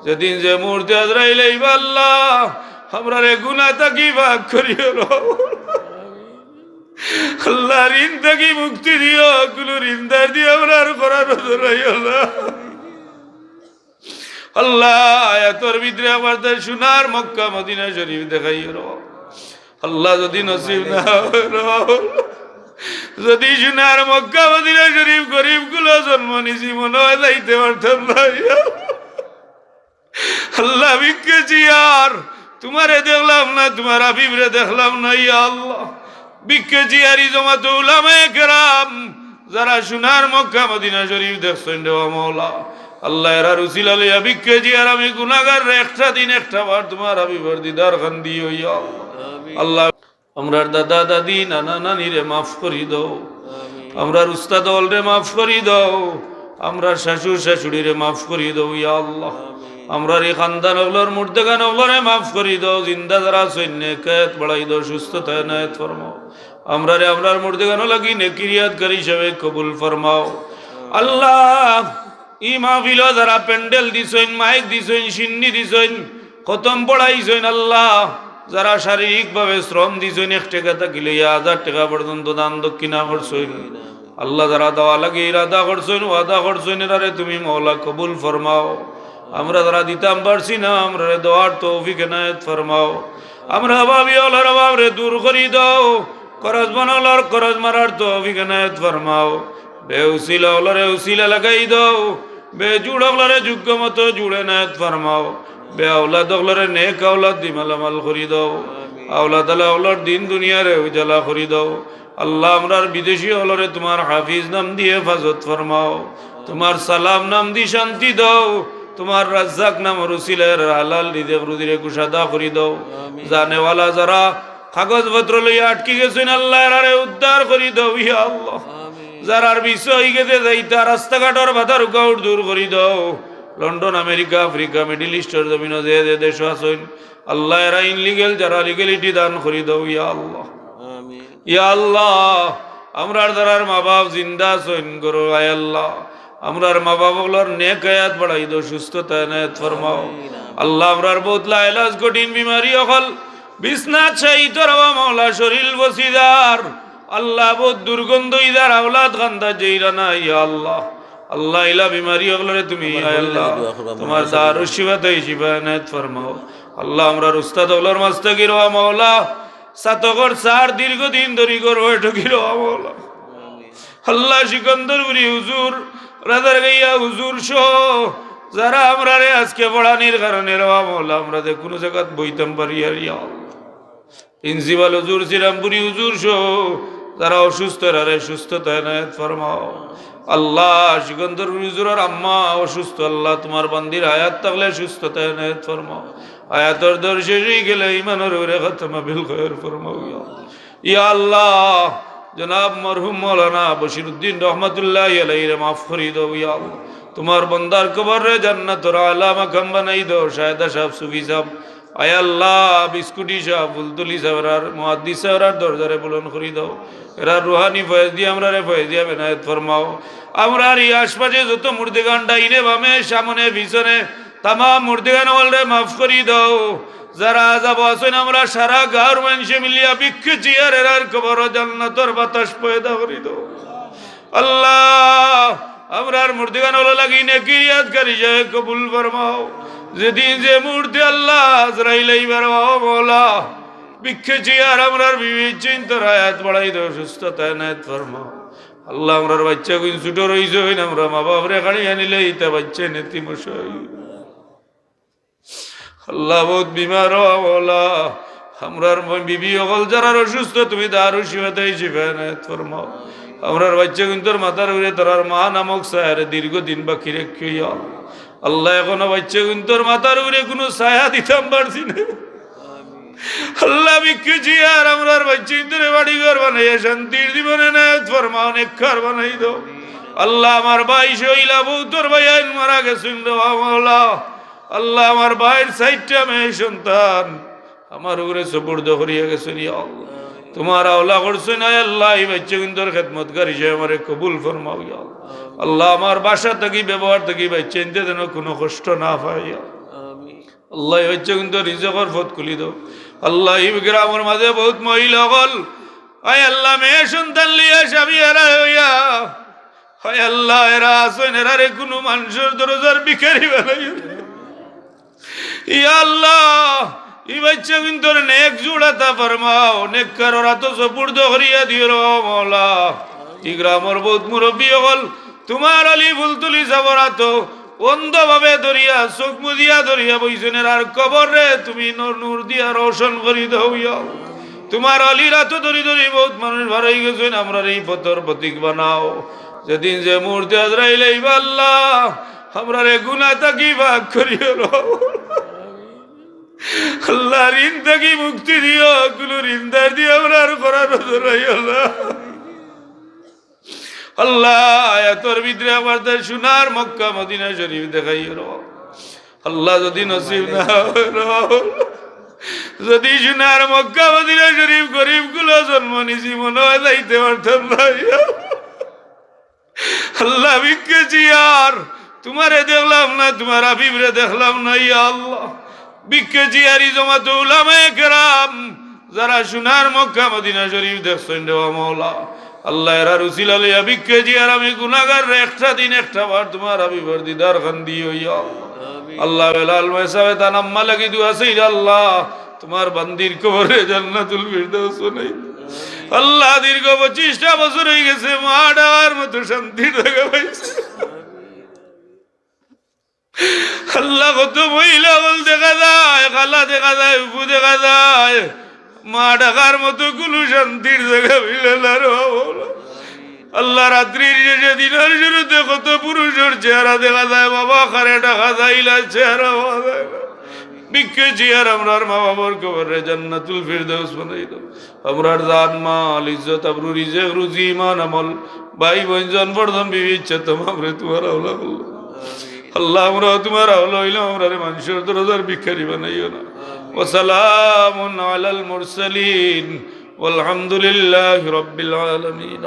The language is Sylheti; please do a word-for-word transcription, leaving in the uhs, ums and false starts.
যেদিন যে মুহূর্তে আজরাইল আইবা আল্লাহ, আমরারে গুনা থাকি পাক করিও রব। আল্লাহ, ঋণ থাকি মুক্তি দিও, কুনু ঋণদার দিয়া আমরার করার নজর আইও না। আল্লাহ, আয়াতর ভিতরে আবার তার সোনার মক্কা মদিনা শরীফ দেখাইও রব। আল্লাহ, যদি নসিব না হয় রব, যদি সোনার মক্কা মদিনা শরীফ গরিব গুলো জন্ম নিছি, মনে হয় যাইতে পারতাম না। আল্লাহ, ভিক্ষে চেয়ার, তোমারে দেখলাম না, তোমার হাবিবরে দেখলাম না, ইয়া আল্লাহ। ভিক্ষে চেয়ারি জমাতে উলামায়ে কেরাম, যারা সোনার মক্কা মদিনা শরীফ দেখছইন রে ও মওলা, আল্লাহ, এরার উসিলা লইয়া ভিক্ষে চেয়ার আমি গুনাহগাররে একটা দিন একটা বার তোমার হাবিবর দিদার খান দিও, ইয়া আল্লাহ। আমিন। আল্লাহ, আমরার দাদা দাদি, নানা নানিরে মাফ করি দাও। আমিন। আমরার উস্তাদ অকলরে মাফ করি দাও। আমরার শ্বশুর শাশুড়িরে মাফ করি দাও, ইয়া আল্লাহ। আমিন। আমরার এই খানদান অকলর মুর্দেগান অকলরে মাফ করি দাও। জিন্দা যারা আছইন, নেক হায়াত বাড়াই দাও, সুস্থতা এনায়েত ফরমাও। আমরারে আমরার মুর্দেগানর লাগি নেকির ইয়াদগার হিসাবে কবুল ফরমাও। আল্লাহ, ই মাহফিলো যারা প্যান্ডেল দিছইন, মাইক দিছইন, শিন্নি দিছইন, খতম পড়াইছইন, আল্লাহ, যারা শারীরিকভাবে শ্রম দিছইন, এক টেকা থাকি লইয়া হাজার টেকা পর্যন্ত দান দক্ষিণা করছইন, আল্লাহ, যারা দেওয়া লাগি ইরাদা করছইন, ওয়াদা করছইন, এরারে তুমি মওলা কবুল ফরমাও। আমরা যারা দিতাম পারছি না, আমরারে দেওয়ার তৌফিক এনায়েত ফরমাও। আমরার অভাবী অকলর অভাবরে দূর করি দাও, করজমন্দ অকলর করজ মারার তৌফিক এনায়েত ফরমাও। বেউসিলা অকলরে উসিলা লাগাই দাও, বেজুড় অকলরে যোগ্য মতো জুড় এনায়েত ফরমাও। বেআওলাদ অকলরে নেক আওলাদ দি মালামাল করি দাও। আওলাদ আলা অকলর দিন দুনিয়ারে উজালা করি দাও। আল্লাহ, আমরার বিদেশি অকলরে তোমার হাফিজ নাম দি হেফাজত ফরমাও, তোমার সালাম নাম দি শান্তি দাও, তোমার রাজ্জাক নামর উসিলায় এরার হালাল রিজিক রুজিরে কুশাদা করি দাও। আমিন। জানেওয়ালা যারা কাগজপত্র লইয়া আটকি গেছইন, আল্লাহ, এরারে উদ্ধার করি দাও, ইয়া আল্লাহ। আমিন। যারার ভিসা অই গেছে যাইতা, রাস্তাঘাটর বাধা রুকাওট দূর করি দাও। London, America, Africa, middle store জমিনো যে যে দেশো আছইন, আল্লাহ, এরা ইনলিগেল, যারা লিগেলিটি দান করি দাও, ইয়া আল্লাহ। আমিন। ইয়া আল্লাহ, আমরার যারার মা বাপ জিন্দা আছইন ঘরো, আয় আল্লাহ, আমরার মা বাপ অকলর নেক হায়াত বাড়াই দাও, সুস্থতা এনায়েত ফরমাও। আমিন। আল্লাহ, আমরার বউত লাইলাজ কঠিন বিমারি অকল, বিছনাত শায়িত রওয়া মওলা, শরীল বসিদার, আল্লাহ, বউত দুর্গন্ধ ইদার, আওলাদ কান্দা যেইরা না, ইয়া আল্লাহ। আল্লাহ, ইলা বিমারি অকলরে তুমি, আয় আল্লাহ, তোমার দারুশ শিফা থাকি শিফা এনায়েত ফরমাও। আল্লাহ, আমরার উস্তাদ অকলর মাঝ থাকি রওয়া মওলা, ছাতকর স্যার দীর্ঘদিন ধরি ঘরো আটকি রওয়া মওলা। আল্লাহ, সিকন্দরপুরি হুজুর, রাজারগাইয়া হুজুর সহ যারা আমরারে আজকে পড়ানির কারণে রওয়া মওলা, আমরা যে কুনু জাগাত বইতাম পারি আর, ইয়া আল্লাহ। প্রিন্সিপাল হুজুর, শ্রীরামপুরি হুজুর সহ যারা অসুস্থ, এরারে সুস্থতা এনায়েত ফরমাও। আল্লাহ, সিকন্দরপুরি হুজুরর আম্মা অসুস্থ, আল্লাহ, তোমার বান্দির হায়াত থাকলে সুস্থতা এনায়েত ফরমাও। হায়াতর দর শেষ অই গেলে ইমানর উপরে খাতমা বিল খয়ের ফরমাও, ইয়া আল্লাহ। ইয়া আল্লাহ, জনাব মরহুম মাওলানা বশিরউদ্দিন রহমতুল্লাহি আলাইহিরে মাফ করি দাও, ইয়া আল্লাহ। তোমার বন্দার কবররে জান্নাতর আলা মাকাম বানাই দাও। শাহেদা সাহেব, সুফি সাহেব, আয় আল্লাহ, বিস্কুটি সাহেব, ফুলতলি সাহেব, এরার মুহাদ্দিস সাহেব, এরার দরজারে বুলন্দ করি দাও। এরার রুহানি ফয়েজ দি আমরারে ফয়েজিয়াব এনায়েত ফরমাও। আমরার ই আশপাশে যত মুর্দেগান ডাইনে বামে সামনে পিছনে, তামাম মুর্দেগান অকলরে মাফ করি দাও। যারা আজাবো আছইন, আমরা সারা গাঁওর মানষে মিলিয়া ভিক্ষে চেয়ার এরার কবরো জান্নাতর বাতাস পয়দা করি দাও। আল্লাহ, আমরার মুর্দেগান অকলর লাগি নেকির ইয়াদগার হিসাবে কবুল ফরমাও। যেদিন যে মুহূর্তে আল্লাহ আজরাইল আইবার, ও মওলা, ভিক্ষে চেয়ার আমরার বিবি চিন্তর হায়াত বাড়াই দাও, সুস্থতা এনায়েত ফরমাও। আল্লাহ, আমরার বাইচ্চাগুইন ছুটো রইছইন, আমরা মা বাপরে কাড়িয়া নিলে ইতা বাইচ্চাইন এতিম অইছইন। আল্লাহ, বউত বিমার, ও মওলা, আমরার ম-, বিবি অকল যারার অসুস্থ, তুমি দারুশ শিফা থাকি শিফা এনায়েত ফরমাও। আমরার বাইচ্চাগুইন্তর মাথার উপরে তারার মা নামক ছায়ারে দীর্ঘদিন বাকি রাখিও, ইয়া আল্লাহ। আল্লাহ, এখনো বাইচ্চাগুইন্তর মাথার উপরে কুনু ছায়া দিতাম পারছি না। আল্লাহ, ভিক্ষে চেয়ার আমরার বাইচ্চাইন্তরে বাড়ি ঘর বানাইয়া শান্তির জীবন এনায়েত ফরমাও, নেককার বানাই দাও। আল্লাহ, আমার ভাই শহীলা বউতর ভাইয়াইন মারা গেছইন রে, ও মওলা। আল্লাহ, আমার ভাইর চাইরটা মেয়ে সন্তান আমার উপরে সুপুর্দ করিয়া গেছইন, ইয়া আল্লাহ। তোমার আওলা করছইন, আয় আল্লাহ, ই বাইচ্চাগুইন্তর খেদমতগার হিসাবে আমারে কবুল ফরমাও, ইয়া আল্লাহ। আল্লাহ, আমার ভাষা থাকি, ব্যবহার থাকি বাইচ্চাইন্তে যেন কুনু কষ্ট না পায়, ইয়া আল্লাহ। আমিন। আল্লাহ, ই বাচ্চাগুইন্তর রিজিকর পথ খুলি দেও। আল্লাহ, ই গ্রামর মাঝে বউত মহিলা অকল, আয় আল্লাহ, মেয়ে সন্তান লইয়া স্বামী হারা অইয়া, আয় আল্লাহ, এরা আছইন, এরারে কুনু মানষর দরজার ভিখারি বানাইও না। ইয়া আল্লাহ, ই বাচ্চাগুইন্তর নেক জুড় আতা ফরমাও, নেককারর আতো সুপুর্দ করিয়া দিও রে মওলা। ই গ্রামর বউত মুরব্বি অকল, তুমার অলি ফুলতলি সাবর আতো অন্ধভাবে ধরিয়া, চউখ মুজিয়া ধরিয়া বইছইন, এরার কবররে তুমি নূর, নূর দিয়া রোশন করি দেও ইয়া আল্লাহ। তুমার অলির আতো ধরি ধরি বউত মানুষ বার অইগেছইন, আমরারে ই পথর পথিক বানাও। যেদিন যে মুহূর্তে আজরাইল আইবা আল্লাহ, আমরারে গুনা থাকি পাক করিও রে। আল্লাহ, ঋণ থাকি মুক্তি দিও, কুনু ঋণদার দিয়া আমরার করার নজর আইও না। আল্লাহ, হায়াতর ভিতরে একবার তার সোনার মক্কা মদিনা শরীফ দেখাইও রে। আল্লাহ, যদি নসিব না অয় রে, যদি সোনার মক্কা মদিনা শরীফ গরিব কুলো জন্ম নিছি, মনো অয় যাইতে পারতাম না। আল্লাহ, ভিক্ষে চেয়ার, তুমারে দেখলাম না, তুমার হাবিবরে দেখলাম না, ইয়া আল্লাহ। ভিক্ষে চেয়ারি জমাত উলামায়ে কেরাম, যারা সোনার মক্কা মদিনা শরীফ দেখছইন রে মওলা। আল্লাহ, এরার উসিলা লইয়া ভিক্ষে চেয়ার আমি গুনাগাররে একটা দিন একটা বার তুমার হাবিবর দিদার খান দিও ইয়া আল্লাহ। আমিন। আল্লাহ, বেলাল ভাই সাহেব তান আম্মা লাগি দোয়া চাইরা আল্লাহ, তুমার বান্দির কবররে জান্নাতুল ফিরদাউস বানাই। আল্লাহ, দীর্ঘ পঁচিশটা বছর অইগেছে, মা ডাকার মতো শান্তির জাগা পাইছে। আল্লাহ, কত মহিলা অকল দেখা যায়, খালা দেখা যায়, ফুফু দেখা যায়, মা ডাকার মতো কুনু শান্তির জাগা মিলে না রে বাবা। আল্লাহ, রাত্রির শেষে দিনর শুরুতে কত পুরুষর চেহারা দেখা যায়, বাবা কারে ডাকা যায়, ইলা চেহারা পাওয়া যায় না। ভিক্ষে চেয়ার আমরার মা বাবার কবররে জান্নাতুল ফিরদাউস বানাই দেও। আমরার জান মাল, ইজ্জত, আবরু, রিজিক, রুজি, ইমান, আমল, ভাই বইন, জন পরজন, বিবি ইচ্ছা তামামরে তুমার আওলা করলাম। আল্লাহ, আমরাও তুমার আওলা অইলাম, আমরারে মানষর দরজার ভিখারি বানাইও না। ওয়া সালামুন আলাল মুরসালিন, ওয়ালহামদুলিল্লাহি রাব্বিল আলামিন।